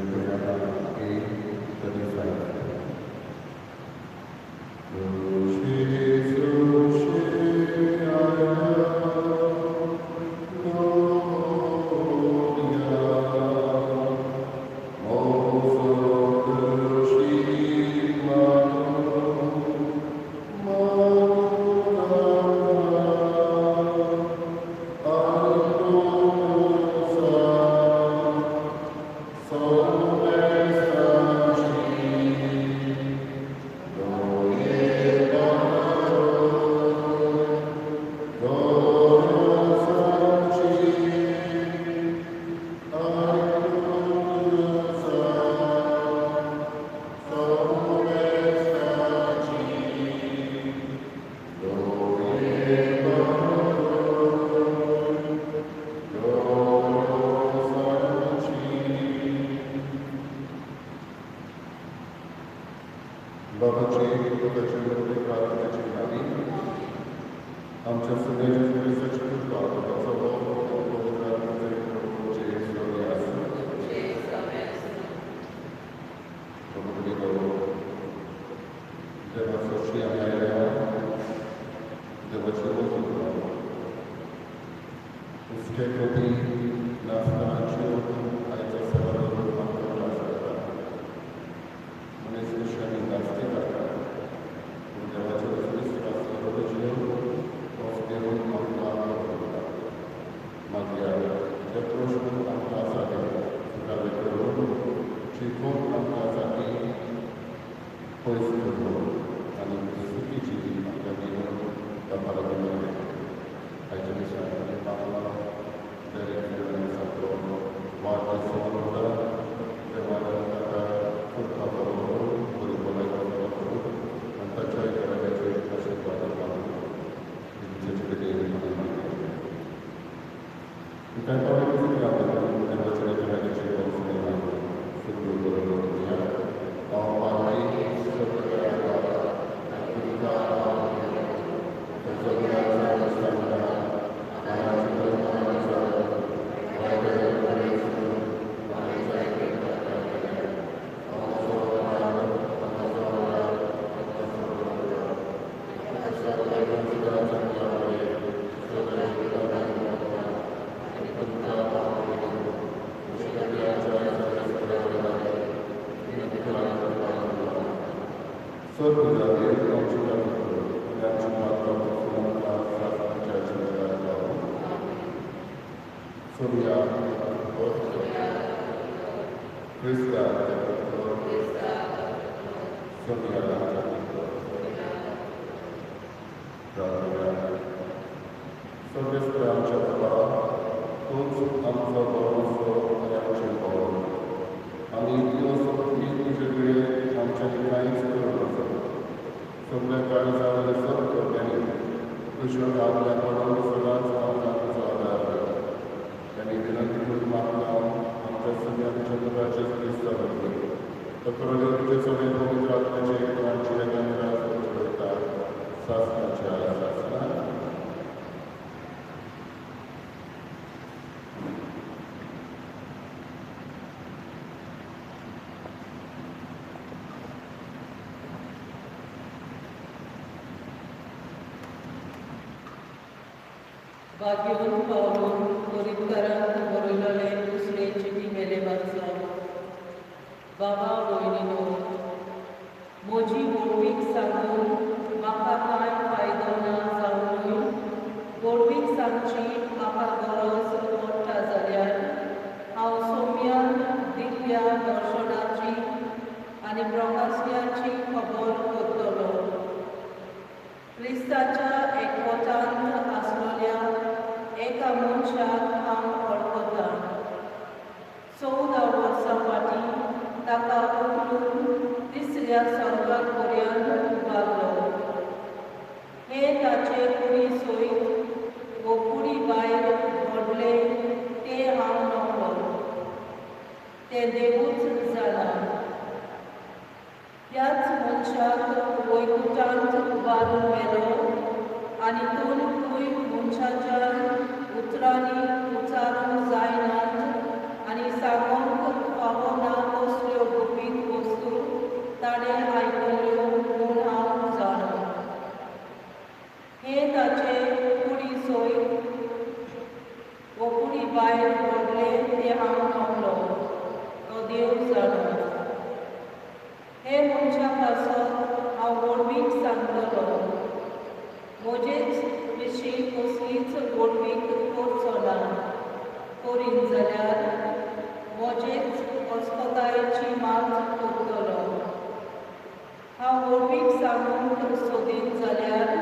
8:35. बाबाची दुःखाची प्रार्थनेची नावी आमच्या सगळ्या क्रिस्ताची कृपा, ताचो मोग आनी पवित्र आत्म्याचो एकवट तुमचे सगळे आसूं. प्रभू देवाचो श्री आमी आयल्या, देवाची वजू. हुस्के कमी नासतना आयचो सेवा करून आमकां त्रास जाता. मनीस कशी आमी धास्ती करता, पूण देवाचो विस्वास जिवन तोच देवून आमकां करता. मागीर जे प्रश्न आमकां आसा ते सुटावे करून, शिकोवन आमकां आसा ती पयस करून आनी सुखी जिवीत आमकां दिवन बापाला दिवन. आयच्या दिसा आमी पावला दरेक सारको वाडदीस मनयता. देवान ताका कृपा करून बरी भलायकी करून आनी ताच्या घराब्याचेर आशिर्वाद मागून ताचे कडेन आमी मागता. कांय पावटी कितें आपल्या देवाच्या घराब्याचेर सुखरू बरोबर करुया. हांव पाद्री सगळ्या तुमकां सगळ्या सांगता. सर तुझा देव आमची आणि आमची माता आमकां सासणाच्या. सोडया. क्रिस्ता. सोडया. प्रार्थना. सर्वेस्पर आमच्या बाबा, तूंच आमचो भरवंसो आनी आमचें बळ. आमी इतली शक्ती तुजे कडेन आमच्यांनी कांयच करूं नजो. सगळ्या काळजान आनी सत करप्यांनी तुज्या आज्ञा पडून सदांच आमकां तुजो आदार दी. आनी विनंती करून मागता आमच्या सगळ्यांच्या तुझ्या क्रिस्ता वरवीं. तो करून तुजे सगळे पवित्र आत्म्याचे एकपणाची राज चलयता सासणाच्या सासणा. भाग्यवंत पावलून कोरिंतकारांक बरयलेले दुसरे चिटी मेले वाचप. बाबा भयणीनो, म्हजी व्हडवीक सांगून म्हाका कांय फायदो ना जावनूय व्हडवीक सांगची म्हाका गरज पडटा जाल्यार हांव सोम्यान दिल्ल्या दर्शनाची आनी प्रकाशण्याची खबर करतलो. क्रिस्ताच्या एकवटांत आसलेल्या एका मनशाक हांव वळखतां. 14 वर्सां फाटीं ताका उखलून तिसऱ्या स्वर्गात पर्यंत उबारलो. हें ताचे कुडी सयत वो कुडी भायर घडलें तें हांव नकळो, तें देवूच जाणा. ह्याच मनशाक वैकुटांत उबारून व्हेलो आनी तूं मनशाच्या उतरांनी उच्चारूंक जायनात आनी सांगूंक फावना. भायर घडलें तें हांव नकळो, तो देव जाणा. हे मनशा पासत हांव व्हडवीक सांगतलो, म्हजेच विशीं कसलीच व्हडवीक करचो ना. करीन जाल्यार म्हजेच अस्पतायेची मात करतलो. हांव व्हडवीक सांगूंक सोदीन जाल्यार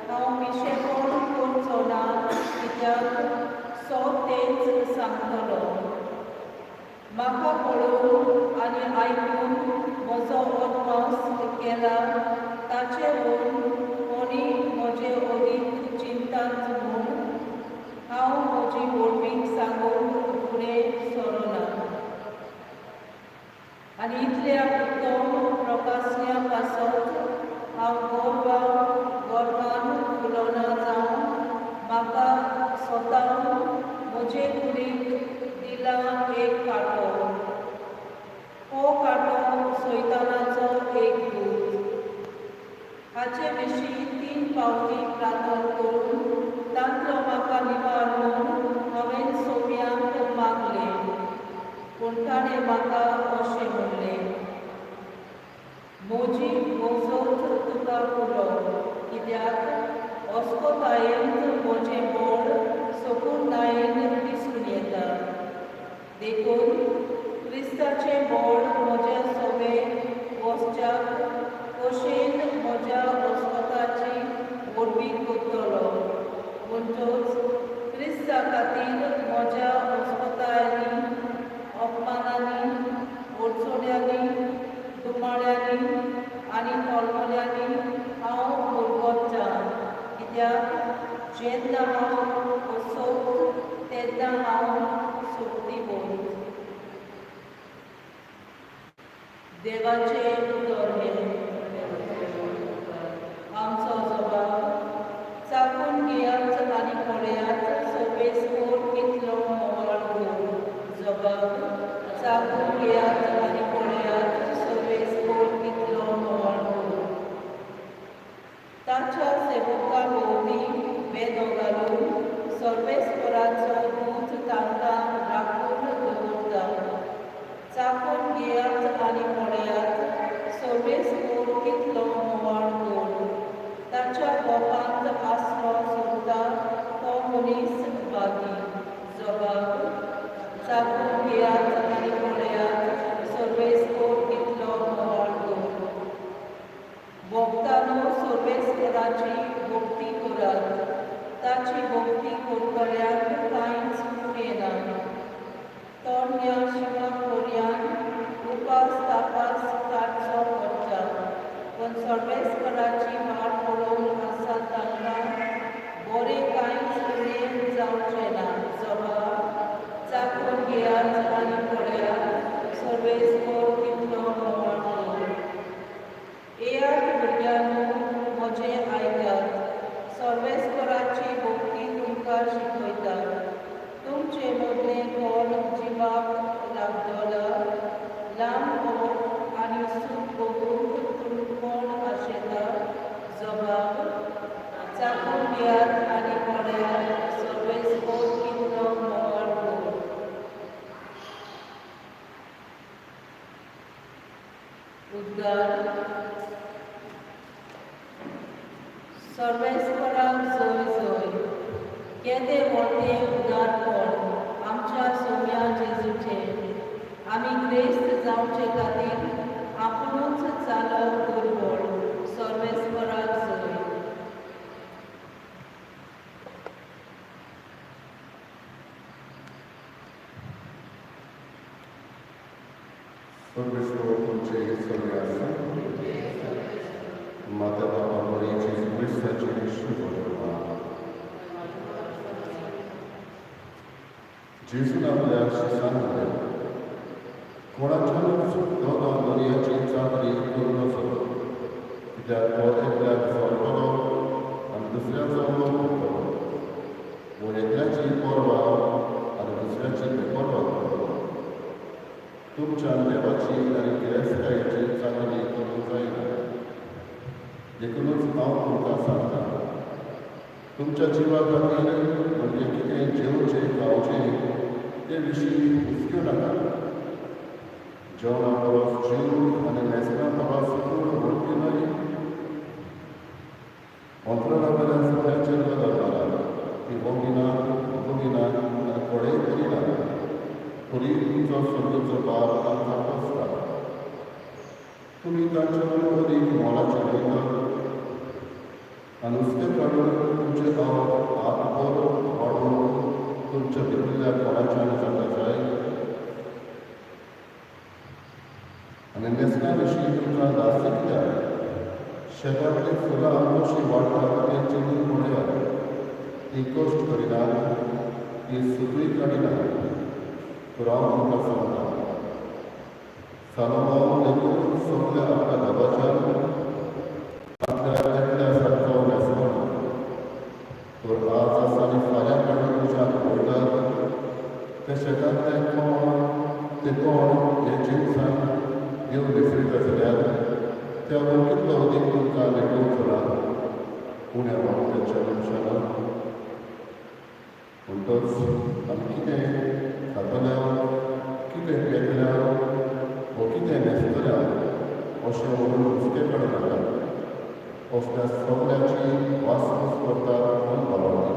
हांव पिशेपण करचो ना, कित्याक सो तेंच सांगतलो. म्हाका पळोवन आनी आयकून म्हजो अदमास केला ताचे वरून कोणी म्हजे अदीक चिंतात म्हूण हांव म्हजी व्हडवीक सांगूंक फुडें सरना. आनी इतल्या उत्तम प्रकाशण्या पासत हांव गर्वान फुलना जावन म्हाका स्वताहून म्हजे कुडीक दिला एक कांटो. हो कांटो सैतानाचो एक दूत. हाचे विशीं 3 फावटी प्रार्थना करून तांतलो म्हाका निवार म्हूण हांवें सोम्याक मागलें, पूण ताणें म्हाका अशें म्हणलें, म्हजी मजत तुका पुरो, कित्याक अस्कोतायेंत म्हजें बळ सपूर्णायेन दिसून येता. देखून क्रिस्ताचें बळ म्हज्या सोबे वसच्याक कशेन म्हज्या अस्कोताची व्हडवीक करतलो. म्हणटच क्रिस्ता खातीर म्हज्या अस्कोतायांनी, अपमानांनी, अडचण्यांनी, दुमाळ्यांनी आनी तळमळ्यांनी हांव उरगोता, कित्याक जेन्ना हांव असोत तेन्ना हांव सोक्तिवंत. देवाचें उतर हें. आमचो जबाब चाकून घेयात आनी पळयात सर्वेस्पर कितलो मोवाळ गोड. जबाब चाकून घेयात आनी पळयात सर्वेस्पर कितलो मोवाळ गोड. ताच्या सेवका भोंवती वेदो घालून सर्वेस्पराचो दूत तांकां राखून दवरता. चाकून घेयात आनी पळयात सर्वेस्पर कितलो मोवाळ गोड. ताच्या गोपांत आसरो सोदता तो मनीस भागी. जबाब चाकून घेयात आनी पळयात सर्वेस्पर कितलो मोवाळ गोड. भोगतानो सर्वेस्पराची भक्ती करात, ताची भक्ती करतल्यांक कांयच उणें ना. तरण्या शिंवा पर्यान उपास तापास काडचो पडटा, पूण सर्वेस्पराची वाट पळोवन आसा तांकां बरें कांयच उणें जावचें ना. जबाब चाकून घेयात आनी पळयात सर्वेस्पर कितलो मोवाळ गोड. येयात भुरग्यांनो, म्हजें आयकात, सर्वेस्पराची भक्ती तुमकां शिकयता. तुमचे मदलें कोण जिवाक लागतलो लांब आनी सूख भोगूंक कोण आशेता. जबाब चाकून घेयात आनी पळयात सर्वेस्पर कितलो मोवाळ गोड. उद्गार. सर्वेस्पराक जय जय. केदें व्हडलें उदारपण आमच्या सोम्या जेजूचें. आमी ग्रेस्त जावचे खातीर आपुणूच जालो दुर्बळ. सर्वेस्पराक जय. सर्वेस्पर तुमचे सगळे आसूं. माता बापा मरिया जेजू क्रिस्ताचे शुभ. जेजून आपल्या शिसांक म्हणलें, कोणाच्यानूच दोगां दर्याची चाकरी करूं नजो, कित्याक तो एकल्याक सोडटलो आनी दुसऱ्याचो मोग करतलो, वो एकल्याची पर्वा आनी दुसऱ्याची बेपर्वा करतलो. तुमच्यान देवाची आनी गिरेस्तकायेची चाकरी करूंक जायना. देखूनच हांव तुमकां सांगता, तुमच्या जिवा खातीर म्हणजे कितें जेवचें खावचें ते विशीं हुसक्यो नाका. जेवणा परस जीव आनी न्हेसणा परस कूड व्हडली न्हय. अंतराळा वयल्यान सुकण्यांचेर नदर मारात. ती वंगिनात, गुंगिनात आनी थोडेय करिनात, तरी तुमचो सर्गीचो बाप तांकां पोसता. तुमी तांचे अदीक मोलाचे न्हय तर? आनी हुस्के काडून तुमचे हात भर वाडोवंक तुमच्या भितरल्या कोणाच्यान जाता जाय? आनी न्हेसणा विशीं तुमकां धास्ती कित्याक? शेतांतलीं फुलां कशीं वाडटात तें चिंतून पळयात. तीं कश्ट करिनात, तीं सुतूय काडिनात. तर हांव तुमकां सांगता, सालोमांव लेगून सगल्या आपल्या दबाच्यान तांतल्या एकल्या सारको न्हेसलो ना. तर आज आसा आनी फाल्यां काडून उज्यांत उडयतात त्या शेतांतलें कोण ते कोण हे जिनसान देव न्हेसयता जाल्यार त्या वयर कितलो अदीक तुमकां लेखूंक ना उण्या बाबतीच्या मनशान? म्हणटच आमी कितें खातले, कितें पियेतले वो कितें न्हेसतले अशें म्हणून हुस्के काडूं नाकात. असल्या सगळ्याची वासपूस करतात अनभावार्थी.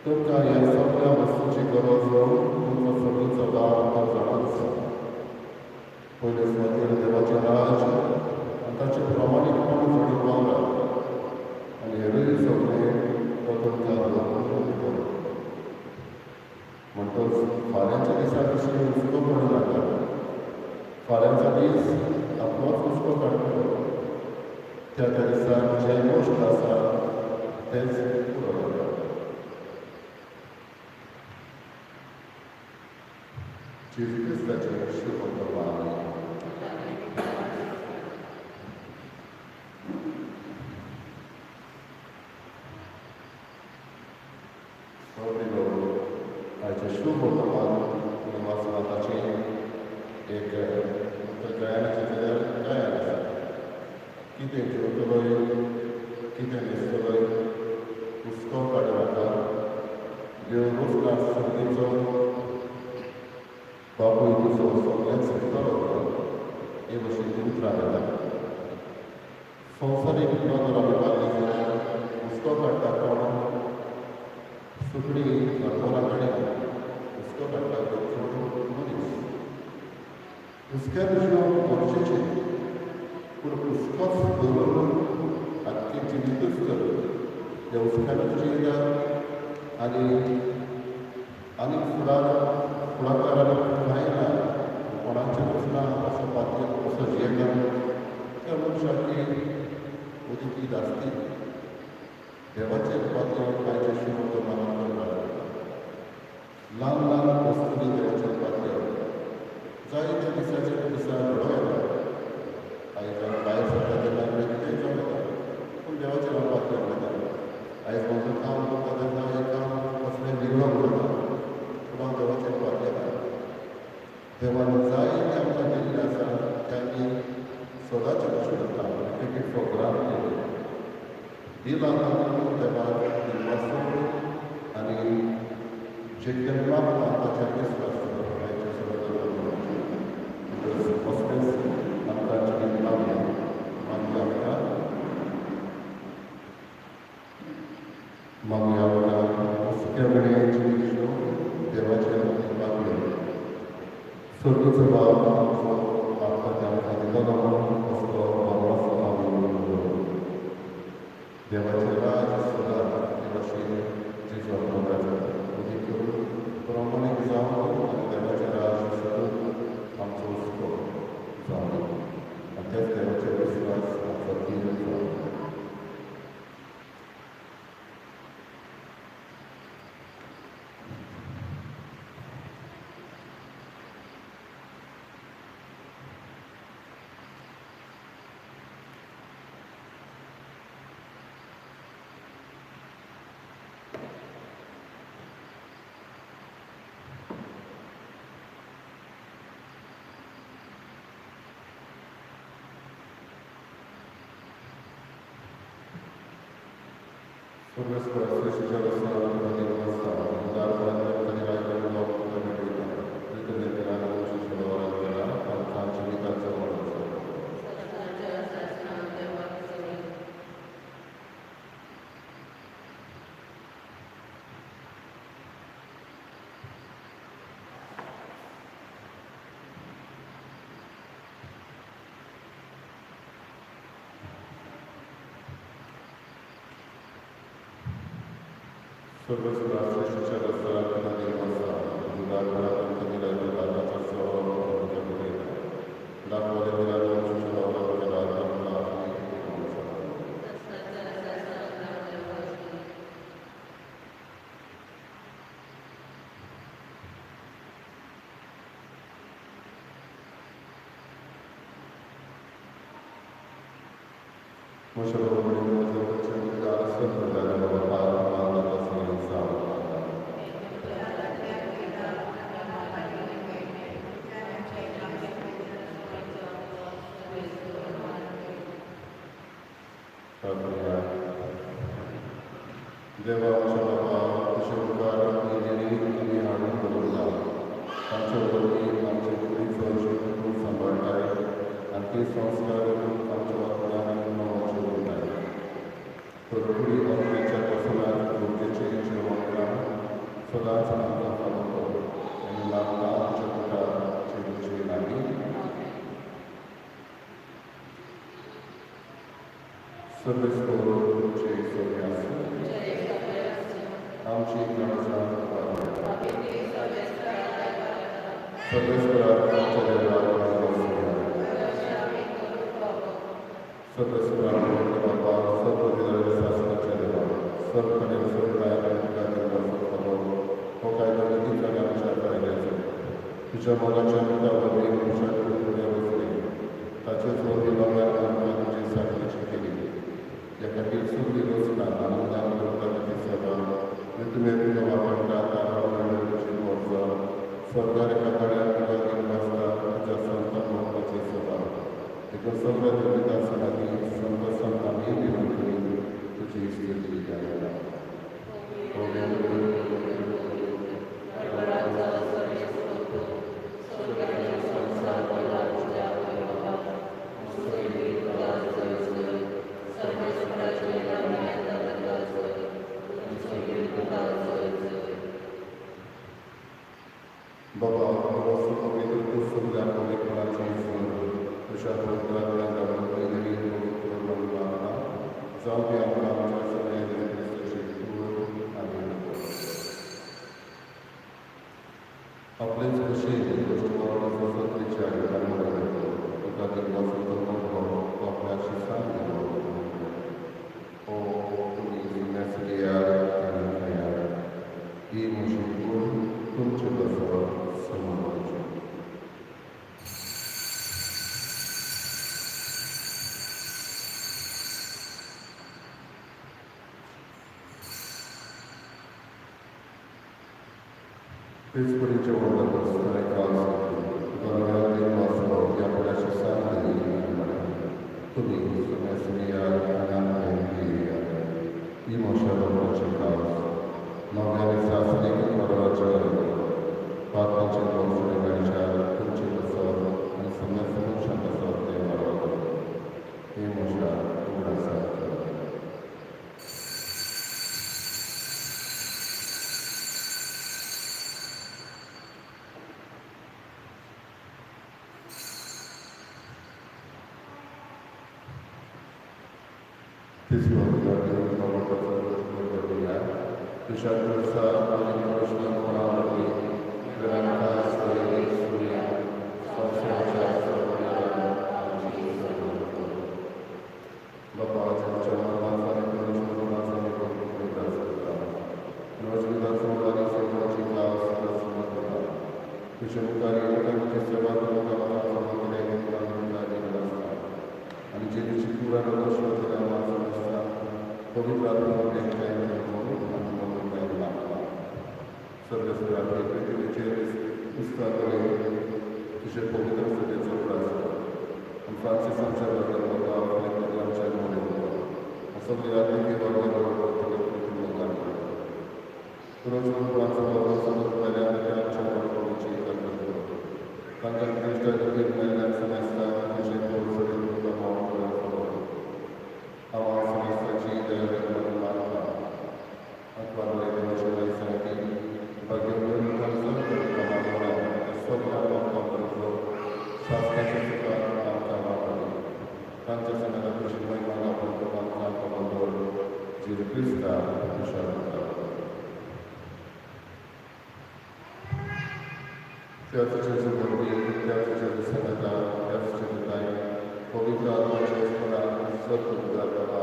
तुमकां ह्या सगळ्या वस्तूची गरज म्हणून तुमचो सर्गीचो बाप तो जाणाच. पयले सुवातेर देवाचें राज आनी ताचें प्रामाणीकपण जोडून वावरात आनी हेरूय सगळें तो तुमकां भरपूर दितलो. म्हणटच फाल्यांच्या दिसा विशीं हुस्को करूं नाकात. फाल्यांचो दीस आपलोच हुस्को काडटलो. त्या त्या दिसाक जें गोश्ट आसा तेंच पुरो जाता. जेजू क्रिस्ताचें शुभवर्तमान. सोबरीलो आयचें शुभवर्तमान वाचलां ताचें एक गायनाचें जाल्यार गायन आसा. कितें जेवतलोय, कितें न्हेसतलोय, हुस्को काडूं नाका. देव रोसना सर्गीचो बापूय तुजो सगळेंच दितलो तुका, हे भशेन उतरां येता. संवसारीक नदर आमी मारली जाल्यार हुस्को काडटा कोण? सुकणीं घरपोना काडिना. हुस्को काडटा तो चड मनीस. हुस्क्यार जिवप गरजेचें, पूण हुस्कोच दवरून आख्खें जिवीतूच तर त्या हुस्क्यानूच जियेतात आनी आनी फुडार फुडाकार कांय ना, कोणाचेरूच ना असो पातयेवन असो जियेता त्या मनशाक अदिकी धास्ती. देवाचेर पातयेवन आयचें शुभवर्तमानान करता. ल्हान ल्हान वस्तूंनी देवाचेर पातयेवन जायत्या दिसाचेर दिसा घडोवं येता. आयज हांव भायर सरता तेन्ना आमकां कितेंय जावं येता, पूण देवाचेर हांव पातयेवन वता. आयज म्हजो काम करता तेन्ना हें काम कसलें बिगडोंक जाता, पूण हांव देवाचेर पातयेता. देवान जायतें आमकां दिल्लें आसा तें आमी सदांचें कशें करता, टेक it for granted. दिलां तातूंत देवाक दिनवासप आनी जें कितें मागता ताचेर विस्वास दवरप आयचें सगळें. असलेंच आमकां जिवीत मागया. मागया आमकां, मागया आमकां हुस्क्या विणें जिवीत जिवन देवाचेर मागया. सर्गीचो बाप आमचो आमकां ते आमकां दितलो म्हणून असलो भरवंसो आमी दवरप. देवाचें राज सोदात हे भाशेन जेजू आपलो जाता. अदीक प्रामाणीक जावन आनी देवाचें राज सोदून आमचो हुस्को जावं आनी तेच देवाचेर विस्वास आमचो थीर जावं. सर्वेस्पर. देवा आमच्या बाबा तुजे मुखार आमी आमी हाडून दवरला तांचे वरवीं आमचे कुडीचो जीव तूं सांबाळटाय आनी ते संस्कार आमच्या वापरान नांवाचे उरताय तर कुडी आत्म्याच्या पसनात भुरगेचें जेवण सदांच आमकां फालो कर आनी लागता आमच्या पुता जेजूचे लागीं सर्वेस्पर तुमचे सगळे आसूं. आमची गरजां सर्वेस्पराक आमच्या देवाक वचुया. सर्वेस्पराक बाबा सर्व सासणाच्या देवा सर्व कडेन सर्व तुका दिवपाचो खबर हो कायदो नितीच आनी आमच्या फायद्याचो तुज्या मोगाच्या मुखा वरवीं मनशाक फुडें वचले ताचेच वरवीं नव्यान आमकां तुजी साखळीची केली. ह्या खातीर सगळी रचना आनंदान करता तुजी सेवा तुमी तुका वापरता तुजी वर्सां स्वर्गार एका तळ्यार तुका घेवन आसता तुज्या संतान मोगाची सेवा देखून सगळ्या तुमी लागीं संत संतांनी विनंती तुजी स्तुती गायला. बाबा पवित्र तूं सगळ्या पवित्रपणाची सर तुज्या पवित्रांतल्यान पवित्र मानला जावं ती आमकां आमच्या सगळ्या क्रिस्ताची कूड आनी आपलेच भशेन सत्रेच्या तुका दिवपाचो तो आपल्या शिसान दिलो. ओ तुमी सुन्यास घेयात आनी खायात, ही म्हजी कूड तुमचे बसो समोरची. तेच परी जेवण जातकच ताणें कास घेतली, तुका नव्यान दिवपाचो ह्या आपल्या शिसान दिली आनी म्हळें, तुमी सुन्यास घेयात आनी पियेयात, ही म्हज्या रगताची कास नव्या आनी सासणीक कराराच्या पात्राचे भोंवतणी मेळच्या तुमचे पासत आनी सगळ्या मनशां पासत तें वाडवता. हे म्हज्या उगडासाक करात. तुज्या खुर्सा आनी कृष्णपणा वरवीं बाबा तुमच्या मरणाचो आनी पुनरुत्थानाचो आनी पवित्र करता नवजिविताचो आनी सेवाची क्लास करता तुज्या मुखार तुजी सेवा करूंक आसता आनी जेजूची कूड आनी रगत आसता पवित्र आत्मा एकठांय करून लागता. सर्वेस्पराक पृथ्वीचेर पुस्तकां तुजे पवित्र सभेचो उगडास कर आनी फ्रांसीस आमच्या बरोबर बाबा फिलीप आमच्या बरोबर सगळी आत्मिकी वर्गां रोज सगळं मेल्यान ते आमच्या बरोबरीची जागृत कर तांकां क्रिस्ताच्या मेल्ल्यान समजता तुजे पोरसडे तुका पावोवंक खबर हांव समजताची दया मानता अथवा देवाच्या वयसाठी शासनाच्या सुखान आमकां वापरली तांच्या संगात तुजी महिमा गावपाक आमकां खबर दवर जेजू क्रिस्ता तुज्या मुखार. त्याच जेजू वरवीं, त्याच जेजू सांगाता, त्याच जेजू पवित्र आत्माच्या स्मरणान सर्व बाबा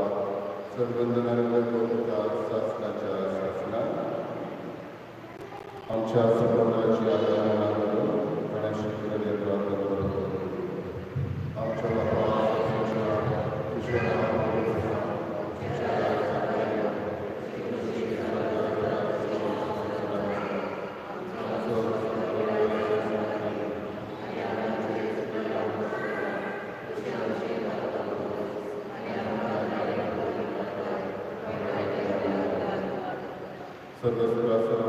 सर्वंदनान वैभवता सासनाच्या सासना. आमच्या सर्वांची आराधना करून गणेश प्रार्थना करतो. आमच्या बाबा तुझ्या सर्व सर्व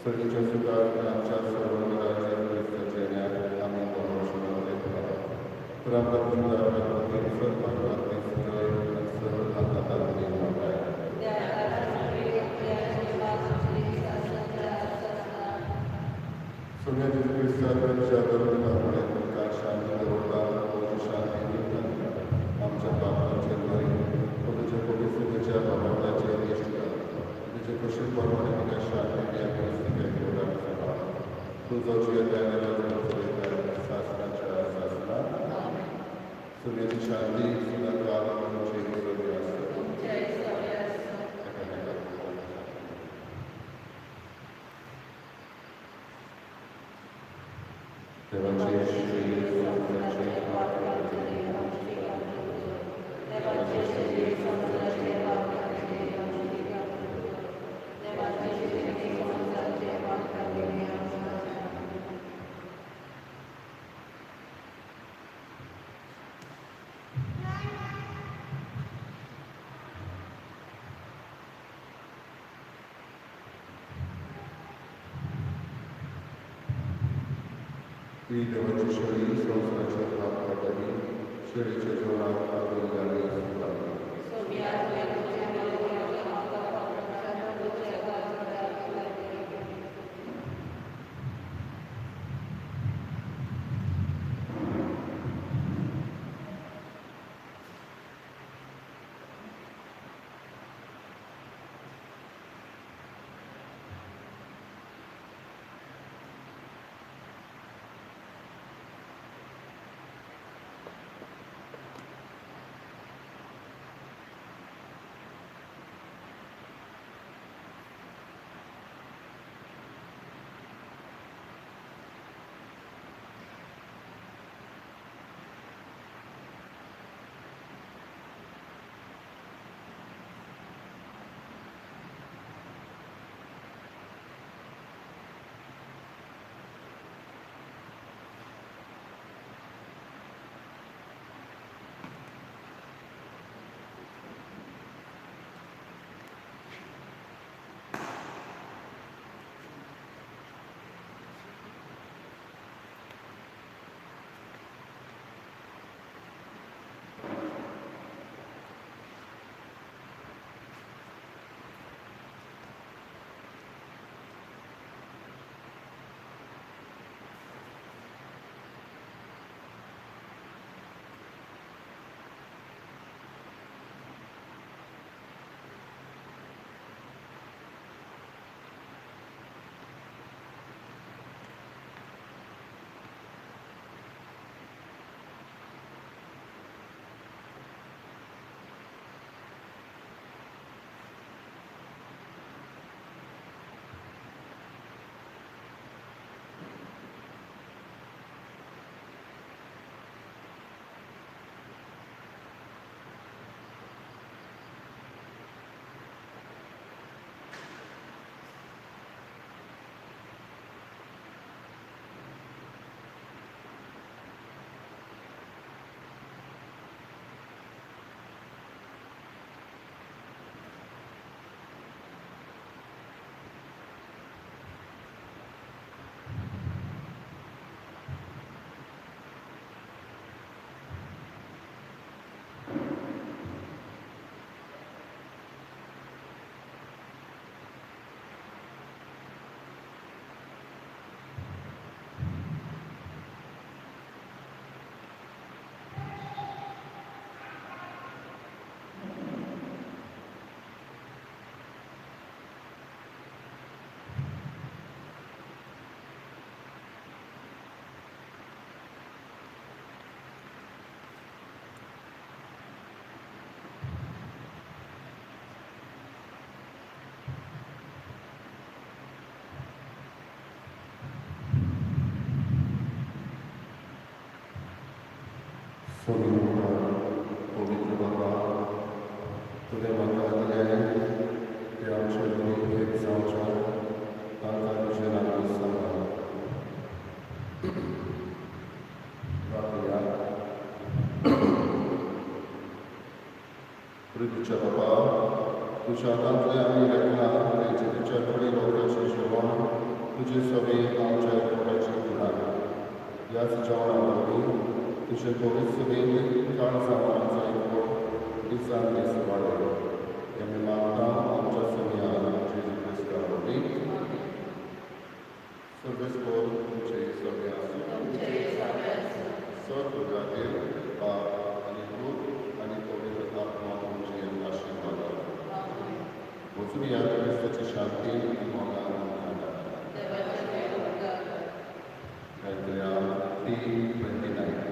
सगळीच्या सुखात आमच्या सर्व क्रिस्ताच्या आम्ही तर आमकां सोम्या जेजू क्रिस्ताच्या तुमकां शांती दवरता, शांती दिता. आमच्या पापाचेर न्हय तुज्या पवित्रतेच्या बाबाचे इश्ट तुजे कशी प्रमाणे तुका शांती दिया. तुजो जियेता सासनाच्या सासना. सुर्याची शांती सदांकाळ तुमची सगळी आसत. देवाचे श्री ही देवाची शेळी संवसाराच्या पाप काडटली, शेळीच्या जेवणाक आपयल्ली आसता. स्वामी पवित्र बाबा, तुवें म्हाका दिलें ते आमचे मदीं एक जावच्या तांकां तुजें नांव सांगा. प्रार्थया. पृथ्वीच्या बाबा, तुज्या हातांतलें आमी घेतलां तें जेजूच्या कडेन लोकांचें जेवण तुजे सवे आमच्या पोटाची खुराक. ह्याच जेवणा वरवीं तुजे पवित्र सभेन काळजां आमचो एकवट दिसान दीस वाडय. हें आमी मागता आमच्या सोम्या जेजू क्रिस्ता वरवीं. सर्वेस्पोर तुमचे सगळे आसूं. सत उगातील बाप आनी पूत आनी पवित्र आत्मा तुमचेर आशिर्वाद. वचून या क्रिस्ताची शांती आनी मोगान तुमकां धाडटा. गायत्र्या 329.